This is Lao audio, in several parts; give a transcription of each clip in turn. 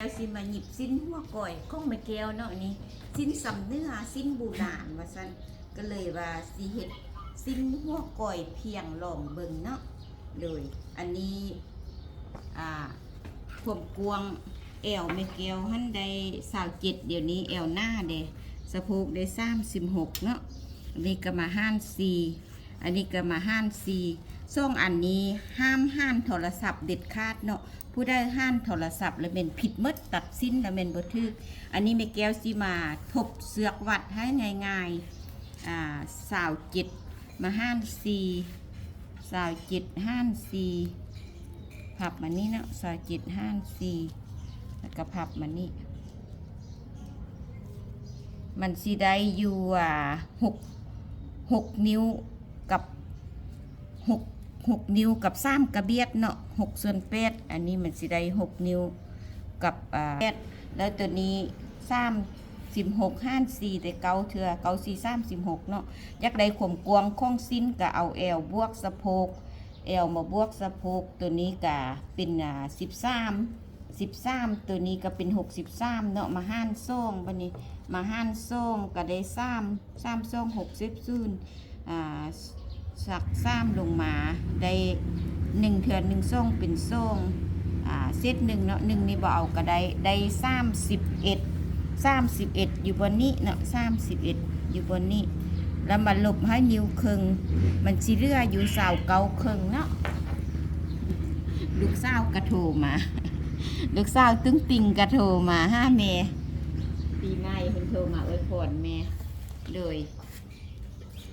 ແລ້ວຊິມາຫຍິບສິ້ນຫົວກ້ອຍຂອງແມ່ແກ້ວເນາະ ນີ້ ສິ້ນຊຳເໜືອ ສິ້ນບູຮານວ່າຊັ້ນ ກໍເລີຍວ່າຊິເຮັດສິ້ນຫົວກ້ອຍພຽງລອງເບິ່ງເນາະ. ໂດຍ ອັນນີ້ ອ່າ ຄວາມກວ້າງແອວແມ່ແກ້ວຫັ້ນໄດ້ຊາວເຈັດ ດຽວນີ້ແອວໜາເດ້ ສະໂພກໄດ້ສາມສິບຫົກເນາະ. ອັນນີ້ກໍມາຫານສີ່ ອັນນີ້ກໍມາຫານສີ່ ສອງອັນນີ້ຫ້າມຫານໂທລະສັບເດັດຂາດເນາະ. ຜູ້ໃດຫານໂທລະສັບແລ້ວແມ່ນຜິດໝົດ ຕັດສິນແລ້ວແມ່ນບໍ່ຖືກ. ອັນນີ້ແມ່ແກ້ວຊິມາທົບເຊືອກວັດໃຫ້ງ່າຍໆ ອ່າ ຊາວເຈັດມາຫານສີ່ ຊາວເຈັດຫານສີ່ ພັບມານີ້ເນາະ ຊາວເຈັດຫານສີ່ ແລ້ວກໍພັບມານີ້ ມັນຊິໄດ້ຢູ່ ອ່າ ຫົກ ຫົກນິ້ວ ກັບ ຫົກ ຫົກນິ້ວກັບສາມກະບຽດເນາະ ຫົກສ່ວນແປດ ອັນນີ້ມັນຊິໄດ້ຫົກນິ້ວກັບ ອ່າ ແປດ ແລ້ວໂຕນີ້ສາມສິບຫົກຫານສີ່ໄດ້ເກົ້າເທື່ອ ເກົ້າສີ່ສາມສິບຫົກເນາະ. ຢາກໄດ້ຄວາມກວ້າງຂອງສິ້ນກໍເອົາແອວບວກສະໂພກ ແອວມາບວກສະໂພກ ໂຕນີ້ກໍເປັນ ອ່າ ສິບສາມ ສິບສາມ ໂຕນີ້ກໍເປັນຫົກສິບສາມເນາະ ມາຫານສອງ ບັດນີ້ມາຫານສອງກໍໄດ້ສາມ ສາມສອງຫົກສິບສູນ ອ່າ ສັກສາມລົງມາໄດ້ໜຶ່ງເທື່ອ ໜຶ່ງສອງເປັນສອງ ອ່າ ເສດໜຶ່ງເນາະ ໜຶ່ງນີ້ບໍ່ເອົາກໍໄດ້ ໄດ້ສາມສິບເອັດ ສາມສິບເອັດຢູ່ບ່ອນນີ້ເນາະ ສາມສິບເອັດຢູ່ບ່ອນນີ້ ແລ້ວມາລົບໃຫ້ນິ້ວເຄິ່ງ ມັນຊິເຫຼືອຢູ່ຊາວເກົ້າເຄິ່ງເນາະ. ລູກສາວກໍໂທມາ ລູກສາວຕຸ້ງຕິ່ງກໍໂທມາຫາແມ່ ປີໃໝ່ເພິ່ນໂທມາອວຍພອນແມ່. ໂດຍ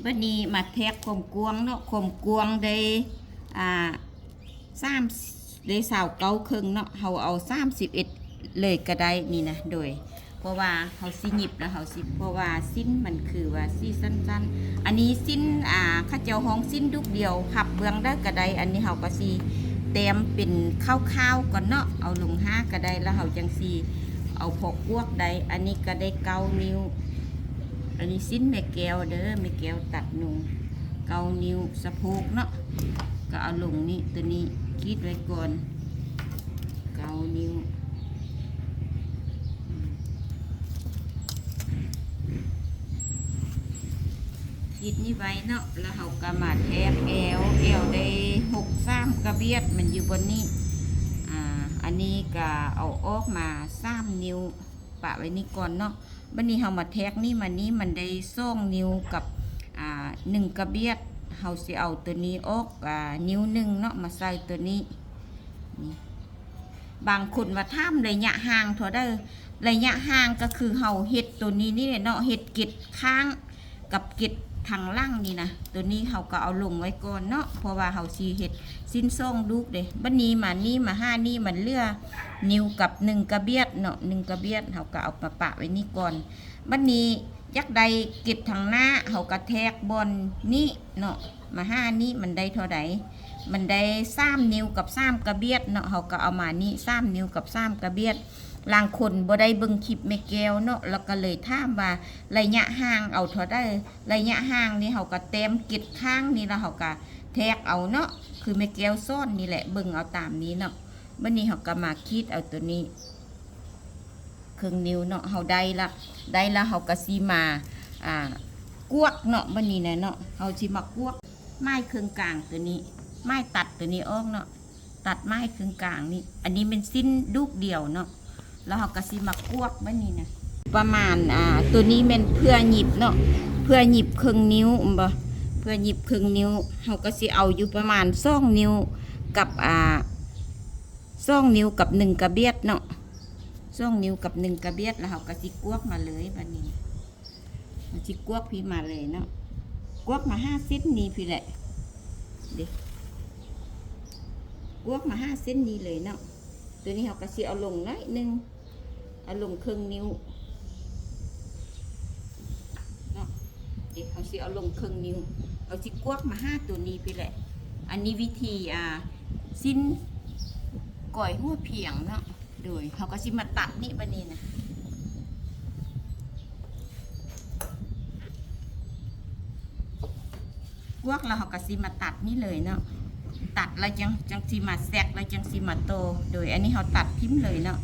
ບັດນີ້ມາແທກຄວາມກວ້າງເນາະ ຄວາມກວ້າງໄດ້ ອ່າ ສາມ ໄດ້ຊາວເກົ້າເຄິ່ງເນາະ ເຮົາເອົາສາມສິບເອັດເລີຍກໍໄດ້ນີ້ນະ ໂດຍ ເພາະວ່າເຮົາຊິຫຍິບແລ້ວເຮົາຊິ ເພາະວ່າສິ້ນມັນຄືວ່າຊິສັ້ນໆ ອັນນີ້ສິ້ນ ອ່າ ເຂົາເຈົ້າຮ້ອງສິ້ນດຸກດຽວ ພັບເບື້ອງໃດກໍໄດ້ ອັນນີ້ເຮົາກໍຊິແຕ້ມເປັນຄ່າວໆກ່ອນເນາະ ເອົາລົງຫ້າກໍໄດ້ ແລ້ວເຮົາຈັ່ງຊິເອົາພໍກວກໄດ້. ອັນນີ້ກໍໄດ້ເກົ້ານິ້ວ ອັນນີ້ສິ້ນແມ່ແກ້ວເດີ ແມ່ແກ້ວຕັດນຸ່ງ ເກົ້ານິ້ວ ສະໂພກເນາະ ກໍເອົາລົງນີ້ ໂຕນີ້ຂີດໄວ້ກ່ອນ ເກົ້ານິ້ວ ຂີດນີ້ໄວ້ເນາະ ແລ້ວເຮົາກໍມາແທກແອວ ແອວໄດ້ຫົກສາມກະບຽດ ມັນຢູ່ບ່ອນນີ້ ອ່າ ອັນນີ້ກໍເອົາອອກມາສາມນິ້ວ ປະໄວ້ນີ້ກ່ອນເນາະ. ບັດນີ້ເຮົາມາແທກນີ້ມານີ້ ມັນໄດ້ສອງນິ້ວກັບ ອ່າ ໜຶ່ງກະບຽດ ເຮົາຊິເອົາໂຕນີ້ອອກ ອ່າ ນິ້ວໜຶ່ງເນາະ ມາໃສ່ໂຕນີ້. ນີ້ ບາງຄົນມາຖາມໄລຍະຫ່າງເທົ່າໃດ ໄລຍະຫ່າງກໍຄືເຮົາເຮັດໂຕນີ້ນີ້ແຫຼະເນາະ ເຮັດເກັດຂ້າງ ກັບເກັດທາງຫຼັງນີ້ນະ ໂຕນີ້ເຮົາກໍເອົາລົງໄວ້ກ່ອນເນາະ ເພາະວ່າເຮົາຊິເຮັດສິ້ນສອງລູກເດ້. ບັດນີ້ມານີ້ ມາຫານີ້ ມັນເຫຼືອນິ້ວກັບໜຶ່ງກະບຽດເນາະ ໜຶ່ງກະບຽດ ເຮົາກໍເອົາມາປະໄວ້ນີ້ກ່ອນ. ບັດນີ້ຢາກໄດ້ເກັດທາງໜ້າ ເຮົາກໍແທກບ່ອນນີ້ເນາະ ມາຫານີ້ ມັນໄດ້ເທົ່າໃດ? ມັນໄດ້ສາມນິ້ວກັບສາມກະບຽດເນາະ ເຮົາກໍເອົາມານີ້ ສາມນິ້ວກັບສາມກະບຽດ. ລາງຄົນບໍ່ໄດ້ເບິ່ງຄລິບແມ່ແກ້ວເນາະ ແລ້ວກໍເລີຍຖາມວ່າໄລຍະຫ່າງເອົາເທົ່າໃດ? ໄລຍະຫ່າງນີ້ເຮົາກໍແຕ້ມເກັດຂ້າງນີ້ ແລ້ວເຮົາກໍແທກເອົາເນາະ ຄືແມ່ແກ້ວສອນນີ້ແຫຼະ ເບິ່ງເອົາຕາມນີ້ເນາະ. ບັດນີ້ເຮົາກໍມາຂີດເອົາໂຕນີ້ເຄິ່ງນິ້ວເນາະ ເຮົາໄດ້ລະ ໄດ້ລະ ເຮົາກໍຊິມາ ອ່າ ກວກເນາະ ບັດນີ້ນະເນາະ ເຮົາຊິມາກວກ ໝາຍເຄິ່ງກາງໂຕນີ້ ໝາຍຕັດໂຕນີ້ອອກເນາະ ຕັດໝາຍເຄິ່ງກາງນີ້ ອັນນີ້ແມ່ນສິ້ນລູກດຽວເນາະ ແລ້ວເຮົາກໍຊິມາກວກແບບນີ້ນະ ປະມານ ອ່າ ໂຕນີ້ແມ່ນເພື່ອຫຍິບເນາະ ເພື່ອຫຍິບເຄິ່ງນິ້ວ ແມ່ນບໍ່ ເພື່ອຫຍິບເຄິ່ງນິ້ວ ເຮົາກໍຊິເອົາຢູ່ປະມານສອງນິ້ວກັບ ອ່າ ສອງນິ້ວກັບໜຶ່ງກະບຽດເນາະ ສອງນິ້ວກັບໜຶ່ງກະບຽດ ແລ້ວເຮົາກໍຊິກວກມາເລີຍບາດນີ້. ເຮົາຊິກວກພີ້ມາເລີຍເນາະ ກວກມາຫາເສັ້ນນີ້ພີ້ແຫຼະເດ້ ກວກມາຫາເສັ້ນນີ້ເລີຍເນາະ. ໂຕນີ້ເຮົາກໍຊິເອົາລົງໜ້ອຍໜຶ່ງ ເອົາລົງເຄິ່ງນິ້ວເນາະ ເດ້ ເຮົາຊິເອົາລົງເຄິ່ງນິ້ວ ເຮົາຊິກວກມາຫາໂຕນີ້ພີ້ແຫຼະ. ອັນນີ້ວິທີ ອ່າ ສິ້ນກ້ອຍຫົວພຽງເນາະ. ໂດຍ ເຮົາກໍຊິມາຕັດນີ້ບາດນີ້ນະ ກວກແລ້ວເຮົາກໍຊິມາຕັດນີ້ເລີຍເນາະ ຕັດແລ້ວຈັ່ງ ຈັ່ງຊິມາແຊກ ແລ້ວຈັ່ງຊິມາຕໍ່ ໂດຍ ອັນນີ້ເຮົາຕັດຖິ້ມເລີຍເນາະ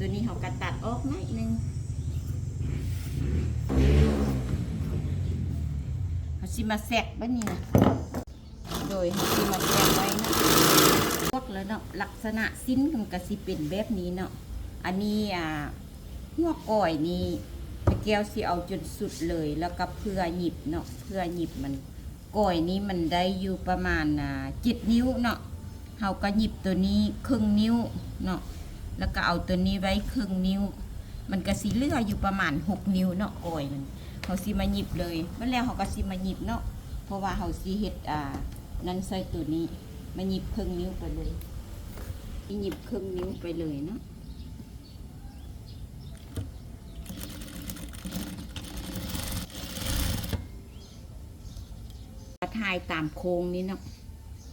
ຕົວນີ້ເຮົາກໍຕັດອອກໜ້ອຍໜຶ່ງ. ເຮົາຊິມາແຊກບາດນີ້ນະ. ໂດຍ ເຮົາຊິມາແຊກໄວ້ເນາະ. ພວກແລ້ວເນາະ ລັກສະນະຊີ້ນມັນກໍຊິເປັນແບບນີ້ເນາະ. ອັນນີ້ ອ່າ ຫົວກ້ອຍນີ້ ແມ່ແກ້ວຊິເອົາຈົນສຸດເລີຍ ແລ້ວກໍເພື່ອຫຍິບເນາະ, ເພື່ອຫຍິບມັນ. ກ້ອຍນີ້ມັນໄດ້ຢູ່ປະມານ ອ່າ ເຈັດນິ້ວເນາະ. ເຮົາກໍຫຍິບຕົວນີ້ເຄິ່ງນິ້ວເນາະ ແລ້ວກໍເອົາຕົວນີ້ໄວ້ເຄິ່ງນິ້ວ ມັນກໍຊິເຫຼືອຢູ່ປະມານຫົກນິ້ວເນາະ ກ້ອຍມັນ. ເຮົາຊິມາຫຍິບເລີຍ ບັດແລ້ວເຮົາກໍຊິມາຫຍິບເນາະ ເພາະວ່າເຮົາຊິເຮັດ ອ່າ ນັ້ນໃສ່ຕົວນີ້ ມາຫຍິບເຄິ່ງນິ້ວໄປເລີຍ ຫຍິບເຄິ່ງນິ້ວໄປເລີຍເນາະ. ຖ້າຍຕາມໂຄ້ງນີ້ເນາະ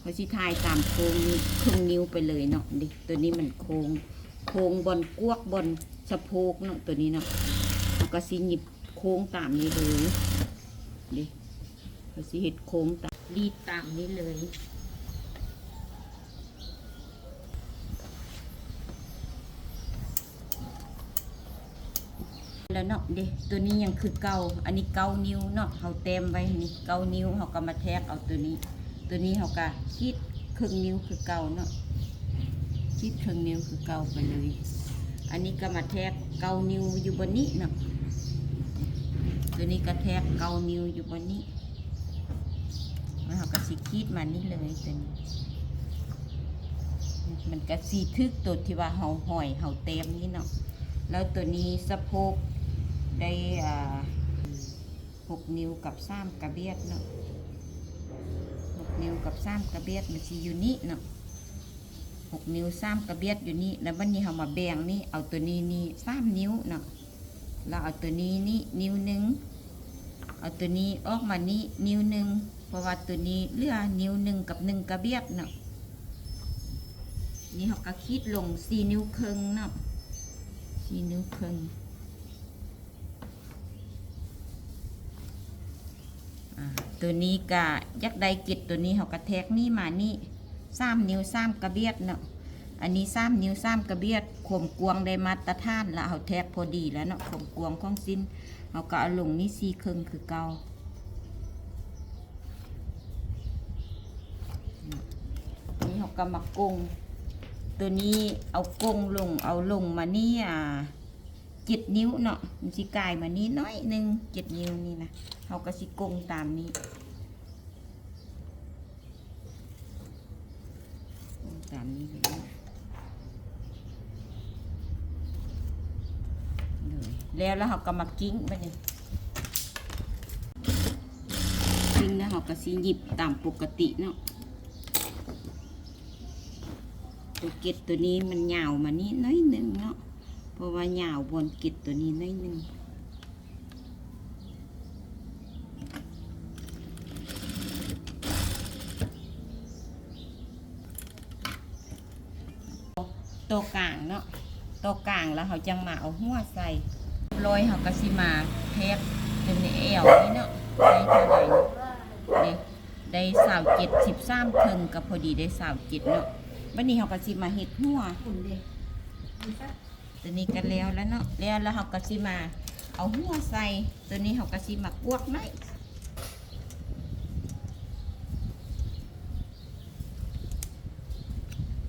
ເຮົາຊິຖ້າຍຕາມໂຄ້ງນີ້ເຄິ່ງນິ້ວໄປເລີຍເນາະ. ເດ ຕົວນີ້ມັນໂຄ້ງ ໂຄ້ງບ່ອນກວກ ບ່ອນສະໂພກເນາະ ຕົວນີ້ເນາະ. ເຮົາກໍຊິຫຍິບໂຄ້ງຕາມນີ້ເລີຍ ເດ ເຮົາຊິເຮັດໂຄ້ງຕາມ ລີດຕາມນີ້ເລີຍ. ແລ້ວເນາະ ເດ ຕົວນີ້ຍັງຄືເກົ່າ. ອັນນີ້ເກົ້ານິ້ວເນາະ ເຮົາແຕ້ມໄວ້ນີ້ເກົ້ານິ້ວ ເຮົາກໍມາແທກເອົາຕົວນີ້. ຕົວນີ້ເຮົາກໍຂີດເຄິ່ງນິ້ວຄືເກົ່າເນາະ ຂີດເຄິ່ງນິ້ວຄືເກົ່າໄປເລີຍ. ອັນນີ້ກໍມາແທກເກົ້ານິ້ວຢູ່ບ່ອນນີ້ເນາະ ຕົວນີ້ກໍແທກເກົ້ານິ້ວຢູ່ບ່ອນນີ້. ແລ້ວເຮົາກໍຊິຂີດມານີ້ເລີຍ ຕົວນີ້ ມັນກໍຊິຖືກຕົວທີ່ວ່າເຮົາຫ້ອຍ ເຮົາແຕ້ມນີ້ເນາະ. ແລ້ວຕົວນີ້ສະໂພກໄດ້ ອ່າ ຫົກນິ້ວກັບສາມກະບຽດເນາະ ຫົກນິ້ວກັບສາມກະບຽດ ມັນຊິຢູ່ນີ້ເນາະ ຫົກນິ້ວສາມກະບຽດຢູ່ນີ້. ແລ້ວບັດນີ້ເຮົາມາແບ່ງນີ້ ເອົາຕົວນີ້ນີ້ສາມນິ້ວເນາະ ແລ້ວເອົາຕົວນີ້ນີ້ນິ້ວໜຶ່ງ ເອົາຕົວນີ້ອອກມານີ້ນິ້ວໜຶ່ງ ເພາະວ່າຕົວນີ້ເຫຼືອນິ້ວໜຶ່ງກັບໜຶ່ງກະບຽດເນາະ. ນີ້ເຮົາກໍຂີດລົງສີ່ນິ້ວເຄິ່ງເນາະ ສີ່ນິ້ວເຄິ່ງ. ອາ ຕົວນີ້ກະຢາກໄດ້ເກັດຕົວນີ້ ເຮົາກະແທກນີ້ມານີ້ສາມນິ້ວສາມກະບຽດເນາະ. ອັນນີ້ສາມນິ້ວສາມກະບຽດ ຄວາມກວ້າງໄດ້ມາດຕະຖານລະ ເຮົາແທກພໍດີແລ້ວເນາະ ຄວາມກວ້າງຂອງສິ້ນ. ເຮົາກະເອົາລົງນີ້ສີ່ເຄິ່ງຄືເກົ່າ. ນີ້ເຮົາກະມາກົງ ຕົວນີ້ເອົາກົງລົງ ເອົາລົງມານີ້ ອາ ເຈັດນິ້ວເນາະ ມັນຊິກາຍມານີ້ໜ້ອຍໜຶ່ງ ເຈັດນິ້ວນີ້ນະ ເຮົາກໍຊິກົງຕາມນີ້ ກົງຕາມນີ້ເລີຍເນາະ. ໂດຍ ແລ້ວ ແລ້ວເຮົາກໍມາກິ້ງບາດນີ້ ກິ້ງແລ້ວເຮົາກໍຊິຫຍິບຕາມປົກກະຕິເນາະ. ຕົວເກັດຕົວນີ້ມັນຍາວມານີ້ໜ້ອຍໜຶ່ງເນາະ ເພາະວ່າຍາວບ່ອນເກັດຕົວນີ້ໜ້ອຍໜຶ່ງ. ໂຕກາງເນາະ ໂຕກາງແລ້ວເຮົາຈັ່ງມາເອົາຫົວໃສ່. ຮຽບຮ້ອຍ ເຮົາກໍຊິມາແທກຕົວແອວນີ້ເນາະ ໄດ້ເທົ່າໃດນີ້ ໄດ້ຊາວເຈັດ ສິບສາມເຄິ່ງ ກໍພໍດີໄດ້ຊາວເຈັດເນາະ. ບັດນີ້ເຮົາກໍຊິມາເຮັດຫົວ ຕົວນີ້ກໍແລ້ວແລ້ວເນາະ ແລ້ວ ແລ້ວເຮົາກໍຊິມາເອົາຫົວໃສ່. ຕົວນີ້ເຮົາກໍຊິມາກວກໜ້ອຍ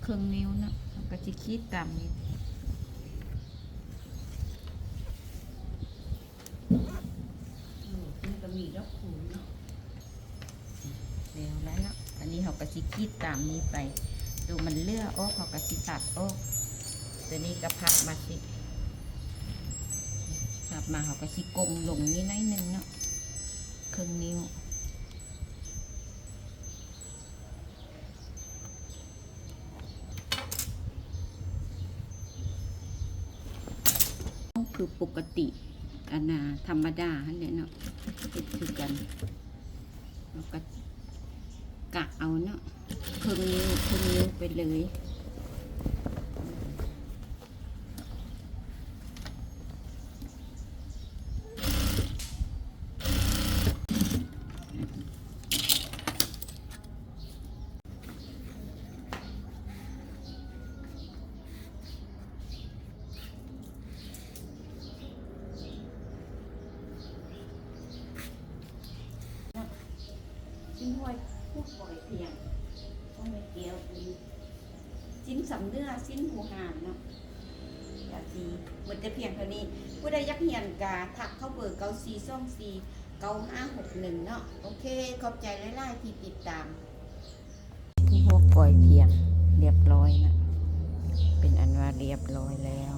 ເຄິ່ງນິ້ວເນາະ ເຮົາກໍຊິຂີດຕາມນີ້. ອືມ ມັນກໍມີດອກຄູນເນາະ ແລ້ວແລ້ວເນາະ. ອັນນີ້ເຮົາກໍຊິຂີດຕາມນີ້ໄປ ຕົວມັນເຫຼືອອອກເຮົາກໍຊິຕັດອອກ. ຕົວນີ້ກໍພັບມາຊິ ພັບມາເຮົາກໍຊິກົງລົງນີ້ໜ້ອຍໜຶ່ງເນາະ ເຄິ່ງນິ້ວ. ຄືປົກກະຕິ ອັນນ່າ ທຳມະດາຫັ້ນແຫຼະເນາະ ເຮັດຄືກັນ ເຮົາກໍກະເອົາເນາະ ເຄິ່ງນິ້ວ ເຄິ່ງນິ້ວໄປເລີຍ. ຮ ຫ້ວຍ ພວກປອຍພຽງ ຂອງແມ່ແກ້ວ ເປັນຊີ້ນສຳເນື້ອ ຊີ້ນໝູຫານເນາະ. ກະຊິໝົດແຕ່ພຽງເທົ່ານີ້. ຜູ້ໃດຢາກຮຽນກະທັກເຂົ້າເບີ ເກົ້າສີ່ສອງສີ່ ເກົ້າຫ້າຫົກໜຶ່ງ ເນາະ. ໂອເຄ ຂອບໃຈຫຼາຍໆທີ່ຕິດຕາມ. ພວກປອຍພຽງ ລຽບລ້ອຍນະ ເປັນອັນວ່າລຽບລ້ອຍແລ້ວ.